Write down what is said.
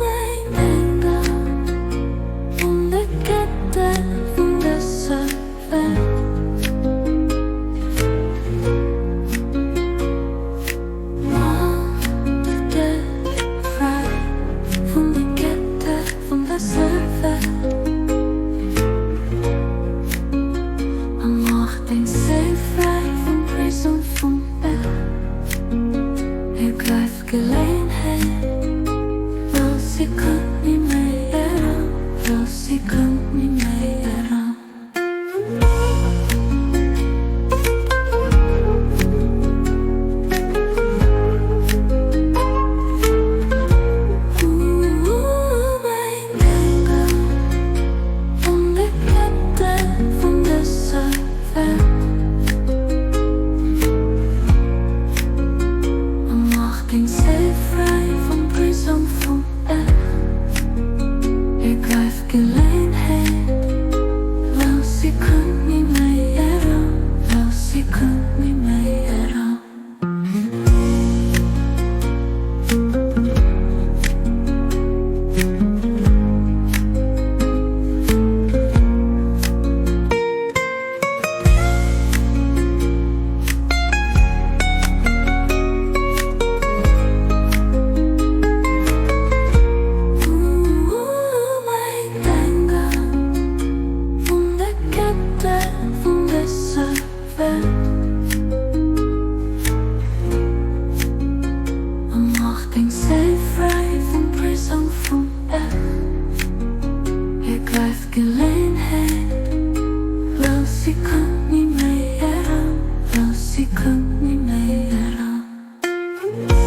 Mäin Engel un de Kette vun dëser Welt. Mach dech fräi vun de Kette vun dëser Welt. A mach deng Séil fräi vum Prisong vum Bett. Ergreif d'Geleeënheet, well si kënnt ni méi erëm, well si kënnt ni méi erëm. Ooh, mäin Engel un de Kette vun dëser Welt. A mach deng Séil fräi vum Prisong vum Ech. Ergreif d'Geleeënheet, well si kënnt ni méi erëm, well si kënnt ni méi erëm. Mäin Engel vun de Kette vun dëser Welt. A mach deng Séil fräi vum Prisong vum Ech. Ergreif d'Geleeënheet, well si kënnt ni méi erëm, well si kënnt ni méi erëm.